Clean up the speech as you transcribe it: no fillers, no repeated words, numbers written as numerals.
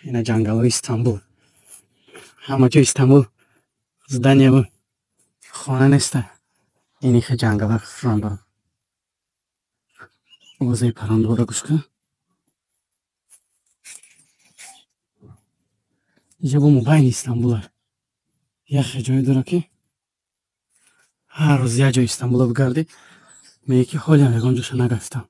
Ина ҷангалҳои Истанбул. Ҳама ҷо Истанбул зданияву хона неста. Инихе ҷангала хушранда. Овозаи паррандора гӯш кун. Инҷа бо мобайни Истанбула. Яхе ҷое дора, ки ҳар рӯз як ҷои Истанбула бигардӣ, мегӯӣ, ки ҳолиам ягон ҷоша нагаштам.